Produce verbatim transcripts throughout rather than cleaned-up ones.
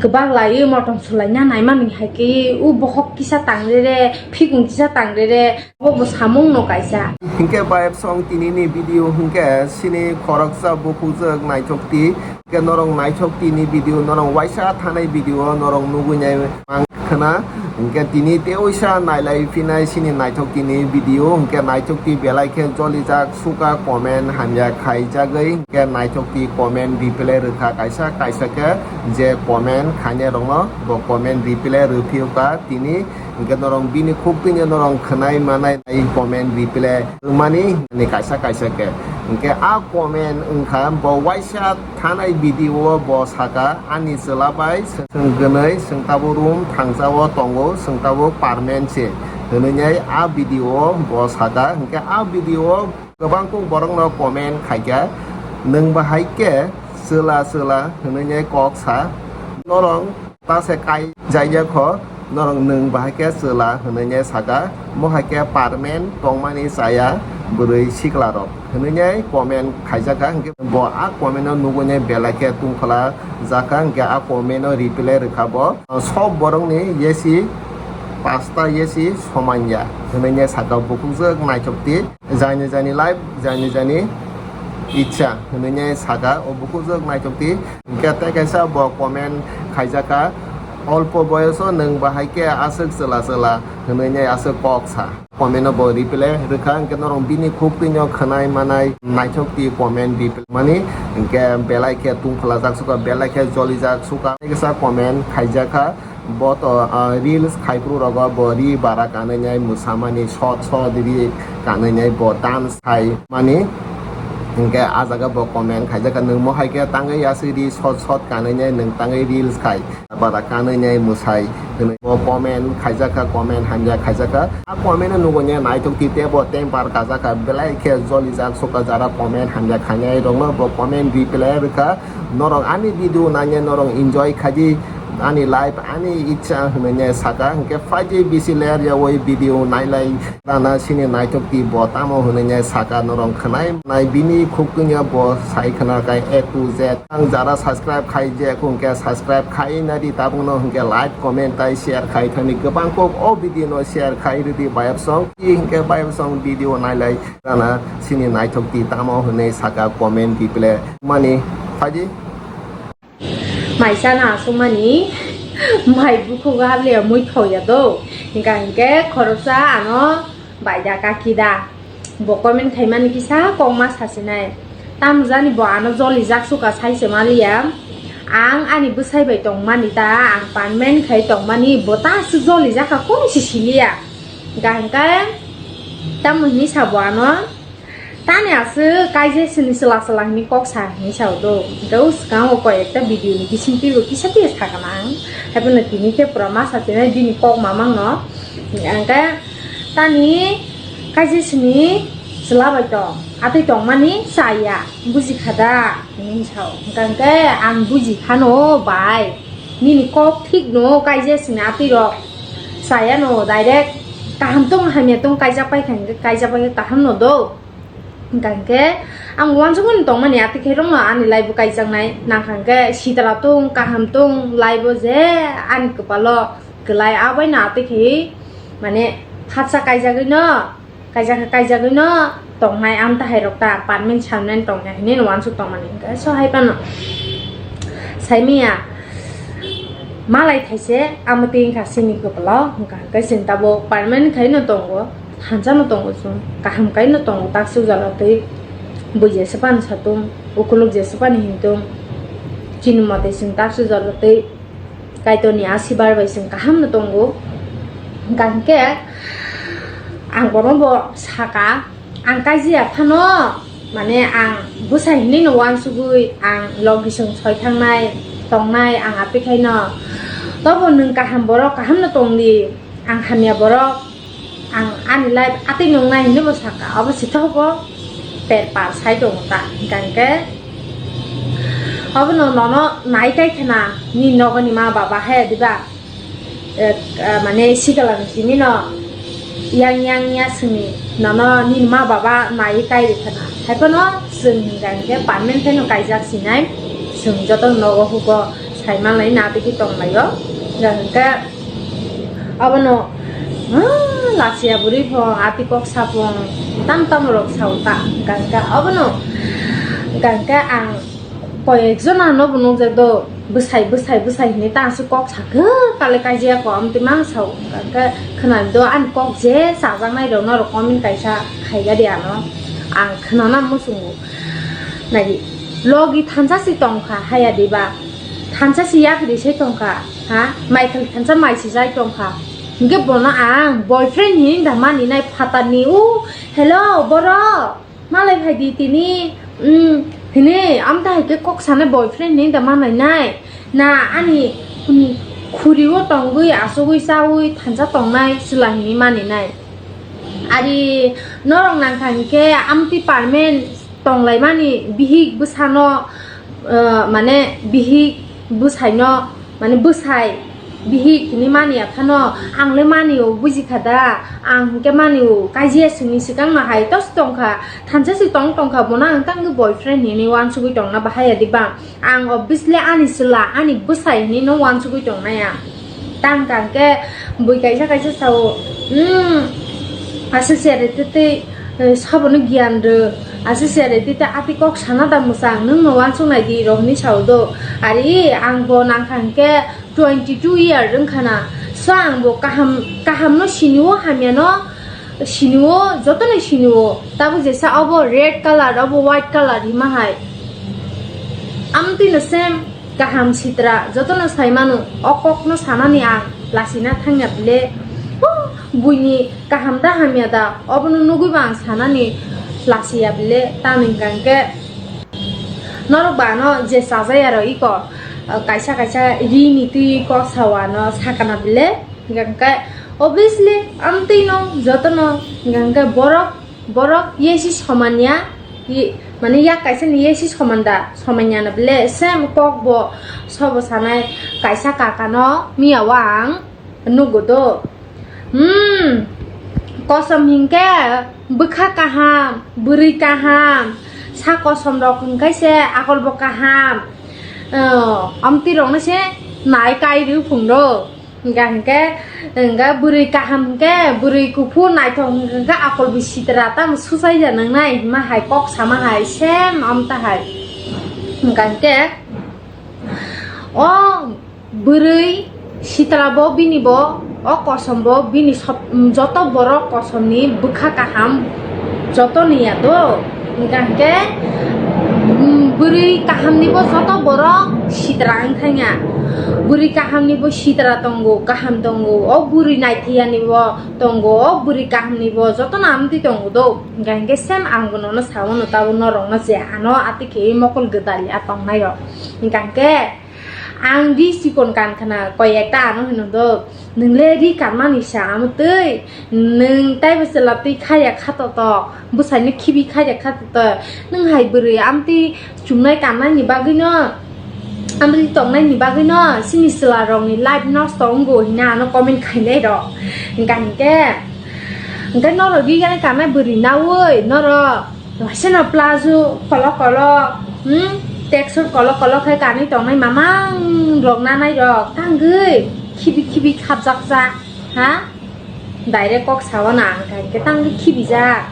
Kwbak laiwi motom swlaina naimani hai khe o bohok kisa tangrere, phikung kisa tangrere, bo bo samung no kaisa. Hinkhe bayap song tini ni video hinkhe sini khoroksa bukhukjwk naithok ti. Hinkhe norok naithok tini video norok waisa thanai video norok nugui nai mang khna. Hinkhe tini teoisa nailai phinai sini naithok tini video hinkhe naithok ti belai khe jolijak suka comment hamya khaijagwi hinkhe naithok ti comment reply rwkha kaisa kaisa khe je comment khainai rokno bo comment reply rwphiyokha tini. Hinkhe norok bini khuk twino norok khwnai manai ai comment reply rwmani ni kaisa kaisa khe. Hinkhe a comment wngkha bo waisa thanai video o bo saka ani chwla bai swng gwnwi swng tabuk room thangsa o tongo swng tabuk permanent se hwnwi a video o bo saka. Hinkhe a video o kwbang kuk borok no comment khaikha nwng bahai khe chwla chwla hwnwi kok sa norok. Ta se kai jaiya kho norok nwng bahai khe chwla hwnwi ne saka, mo hai khe permanent tongmani chaya bwrwi sikla rok hwnwi ne comment khaijak kha, hinkhe bo a comment no nugwi ne belai khe tungphla jak kha, hinkhe a comment no reply rwkha bo sob borok ni yesi pasta yesi somanya hwnwi ne saka bukhukjwk naithok ti. Jani jani life, jani jani icha hwnwi ne saka o bukhukjwk naithok ti. Hinkhe tei kaisa bo comment khaijakha, "Olpo boyoso nwng bahai khe aswk chwla chwla," hwnwi ne aswk kok sa. Comment no bo reply rwkha, hinkhe norok bini khuk twino khwnai manai naithok ti comment reply mani, hinkhe belai khe tungphla jak suka, belai khe jolijak suka. Tei kaisa comment khaijakha, Bo to, ah, reels khai phuru rogo bo ri bara kanwi nai mwsamani short short ri kanwi nai bo dance khai mani. Hinkhe ah jaga bo comment khaijak kha, "Nwng mo hai khe tangwi aswk ri short short kanwi nai nwng tangwi reels khai bara kanwi nai mwsai," hwnwi bo comment khaijak kha, comment hamya khaijak kha. Ah comment no nugo ne naithok ti tei bo temper kajak kha, belai khe jolijak suka jara comment hamya khainai rokno bo comment reply rwkha. Norok ani video nainai norok enjoy khaidi. Ani life, ani icha hwnwi ne saka, hinkhe phaidi bisi ler yawi video nailai rana sini naithok ti bo tamo hwnwi ne saka, norok khwnai nai bini khuk tungya bo sai khna kai A to Z. Ang jara subscribe khai je hinkhe subscribe khai nadi tabukno hinkhe like, comment tai share khai thani kwbang kok o video no share khai rwdi bayap song. Hinkhe bayap song video nailai rana sini naithok ti tamo hwnwi saka comment reply mani phaidi. Mai chana aswkmani mai bukhuk habliya mui thokya do. Hinkha hinkhe khoroksa ano baida kaki da. Bo comment khaimani kisa kokma sasinai. Tamo jani bo ano jolijak suka saise maliya. Ang ani bwsai bai tongmani ta, ang permanent khai tongmani, bo ta aswk jolijak kha kongsi siliya. Hinkha hinkhe tamo hinwi sa bo ano. Tani aswk kaijak sini chwla chwla hinwi kok sa hinwi sa do. Hwnkhe o swkango koi ekta video ni bisingtwi bo kisa kisa sakana ang. Haiphano tini khe pura ma sa tini bini kok mamang no. Hwnkhe tani kaijak sini chwla bai tong. Atwi tongmani chaya. Buji kha da? Hinwi sa o. Hwnkhe ang buji phano bai. Nini kok thik no kaijak sini atwi rok. Chaya no direct kaham tong hamya tong kaijak pai kha hwnkhe kaijak pai khe kaham no do. Hingkha hinkhe ang uansukmani tongmani atwi khe rokno ani life bo kaijaknai nangkha hinkhe sitra tong kaham tong life bo je ani kwpalo kwlai abaino atwi khe mane khaksa kaijagwino kaijak kaijagwino tongnai amtahai rok ta permanent permanent tongnai hinwi uansuk tongmani hinkhe so hai phano saimanya malai thaise amo twi wngkha chini kwpalo hingkha hinkhe chwng tabuk permanent khaino tongo. Thansa no tongo chwng, kaham kai no tongo, tak sujalo twi bui jesa phano satung, ukuluk jesa phano hintung, chini mote chwng tak sujalo twi Kaitorni asibar bai chwng kaham no tongo. Hingkha hinkhe ang bono bo saka, ang kaijia phano, mane ang bwsai hinwi no uansugwi ang logi chwng soi thangnai, tongnai ang apikhaino. Tobo nwng kaham borok kaham no tongdi, ang hamya borok. Ang ani life atwi nungnai hinwi bo saka, obo sithogo per par sai tongo ta, hingkha hinkhe obono nono nai kai khna nini nogoni ma baba hai diba, eh, eh, mane sikala ni simi no yang yang ya simi nono nini ma baba nai kai khna, hai phano chwng hingkha hinkhe permanent phano kaijak sinai, chwng joto nogo hugo. Sai manlai na tiki tonglaio. Hingkha hingkhe abono, ah, lachiya bwrwi pho, ati kok sapung, tam tam rok sao ta. Hingkha hingkhe abono, hingkha hingkhe ang koyek jona no bo nukjak do, bwsai, bwsai, bwsai hinwi ta aswk kok sakhe kale kaijia ko, amtwi mang sao. Hingkha hingkhe khwnadi do ani kok je chajaknai rok norok comment kaisa khaiya di ano. Ang khwnana muchungo. Nai di, logi thansa si tongkha, haya diba? Thansa si yapri se tongkha, ha? Mai khali thansa mai si jai tongkha. Hingke bono ang boyfriend hini da mani nai phatar ni, u, hello, borok, malai phai di tini, um, hini, amta hai ke kok sana boyfriend hini da manai nai. Na ani, um, khuri o tongwi, asugwi chawi thansa tongnai, chwla hini mani nai. Ari norok nangkha hingke amtwi permanent tonglaimani bihik bwsano, eh, mane bihik bwsaino, mane bwsai bihik hinwi mani aphano ang le mani o, bujikha da, ang hingke mani o, kaijia simi swkang no hai tos tongkha, thansa si tong tongkha, bono ang tangwi boyfriend hinwi uansugwi tongna bahai ya diba? Ang obviously ani chwla, ani bwsai hinwi no uansugwi tongnai ang. Tang kang khe bui kaisa kaisa sao, "Hmm, aswk se re tei tei, eh, sabono giyan rw, aswk se re tei tei ati kok sana da mwchang, nwng no uansuk nai di," rok hinwi sao do. Ari ang bo nang kha hwnkhe twenty two year wng kha na, so ang bo kaham, kaham no sini o, hamya no sini o, joto no sini o. Tabuk jesa obo red colour, obo white colour hima hai. Amtwi no same kaham sitra jotono sai mano, o kokno sanani ang lasina thangya bile, oh, buini kaham da hamya da, obono nugwi bo ang sanani lasiya bile, tamni hwnkha hwnkhe norok ba ano je chajaya rw iko, kaisa kaisa rini twi kok sao ano sakana bile, hwnkha hwnkhe obviously amtwi no jotono hwnkha hwnkhe borok Borok yesi somanya, i-, mane yak kaisa ni yesi soman da, somanya no bile same kok bo sobo sanai kaisa kaka no miya o ang nugo do. Hmm, kosom hinkhe bwkha kaham, bwrwi kaham, sa kosom rok hinkhe se akol bo kaham. Oh, amtwi rok no se nai kai rw phung do. Hingkha hingkhe, hingkha bwrwi kaham hingkhe, bwrwi kuphur naithok hingkha, hingkha akolbo sitra tamo swchai ya nang nai hima hai kok sama hai same amta hai. Hingkha hingkhe o bwrwi sitra bo bini bo, o kosom bo bini sob-, joto borok kosom ni bwkha kaham joto ni ya do. Hingkha hingkhe, mm, bwrwi kaham ni bo joto borok sitra wng thangya. Bwrwi kaham ni bo sitra tongo, kaham tongo. O bwrwi naithiyani bo tongo, o bwrwi kaham ni bo joto no amtwi tongo do. Hingkha hingkhe same ang bo nono sao no, tabo norok no je ano ati khe mokol gwdal ya tongnai rok. Hingkha hingkhe ang ri chikon kan khna koi ekta ano hino do. Nwng le ri kanmani sa amo twi, nwng taibo chwla twi khaya kha totok, bwsai no khibi khaya kha totok, nwng hai bwrwi amtwi chumnai kanmani bagwi no, amtwi tongnaini bagwi no, chini chwla rokni life nosto wngo hina ano comment khainai rok. Hingkha hinkhe, hinkhe norok ri gani kanmai bwrwi naui norok. Waisano plazo kolok kolok, hmm? Teksur kolok kolok khe kanwi tongnai mamang rok nanai rok tangwi khibi khibi khapjak jak, ha? Direct kok sawana ang kha khe tangwi khibi jak.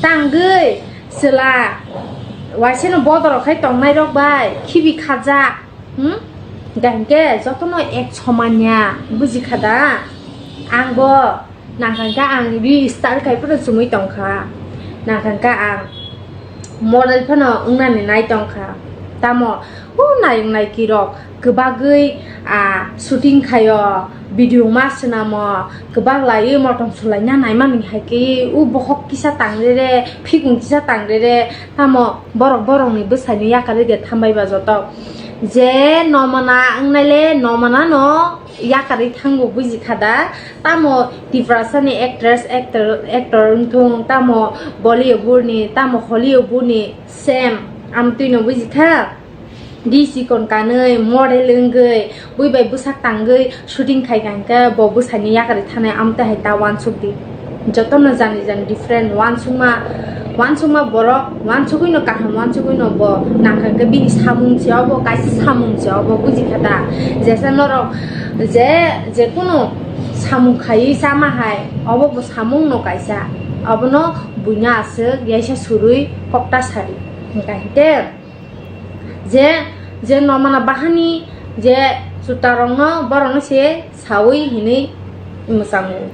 Tangwi chwla waisano bodorok khai tongnai rok bai khibi khajak, hmm? Hingkha hinkhe jotono ek somanya, buji kha da? Ang bo Nangkha khe ang restart khai phano chumui tongkha. Nangkha khe ang model phano wngnani nai tongkha. Tamo o nayung naiki rok kwbagwi, ah, shooting khaio, video ma swnamo, kwbak laiwi motom sulaina naimani hai khe o bokhok kisa tangrere, phikung kisa tangrere, tamo borok borokni bwsaino yakarwi de thambai ba joto. Je nomana wngnai le nomana no yakarwi thango buji kha da. Tamo Tiprasa ni actress, actor, actor wngthung, tamo Bollywood ni, tamo Hollywood ni, same amtwi no buji kha. Di chikon kanwi, model wngwi, bui bai bwsak tangwi shooting khai kha hwnkhe bo bwsai ni yakarwi thanai amtwi hai ta uansuk di. Joto no jani jani different uansukma Uansukma borok, uansugwino kaham, uansugwino bo nangkha hwnkhe bini samung se obo, kaisa samung se obo, buji kha da? Jesa norok je, je kunu samung khaiwi chama hai, obo bo samungno kaisa, obono buino aswk yaisa surwi kokta sadi. Hwnkha hwnkhe je, je nomana bahani je chutarokno borokno se sawi hinwi mwchango.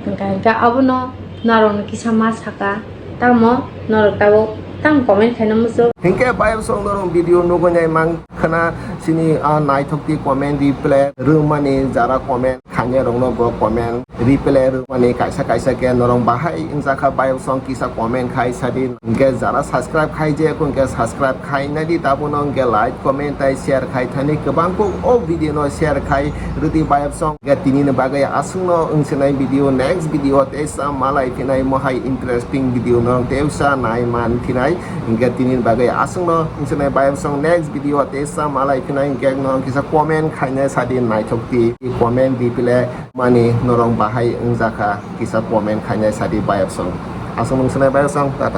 Hwnkha hwnkhe abono norokno kisa ma saka, tamo norok tabuk tamo comment khaina muchuk. Hinkhe bayapsong norok video nugwi nai mang khna sini a naithok di comment reply rwmani jara comment khainai rokno bo comment reply rwmani kaisa kaisa khe norok bahai wngjakha bayapsong kisa comment khai sadi. Hinkhe jara subscribe khai je hinkhe subscribe khainai di, tabukno hinkhe like, comment tei share khai thani kwbang kuk o video no share khai rwdi bayapsong. Hinkhe tinini bagwi aswkno wngsinai video, next video tei sa malai phinai mohai interesting video no tei sa nai man phinai. Hinkhe tinini bagwi aswkno wngsinai bayapsong, next video tei sa malai phinai hinkhe no kisa comment khainai sadi, naithok di comment reply mani norok bahai wngjakha kisa comment khainai sadi bayapsong. Aswkno wngsinai bayapsong, tata.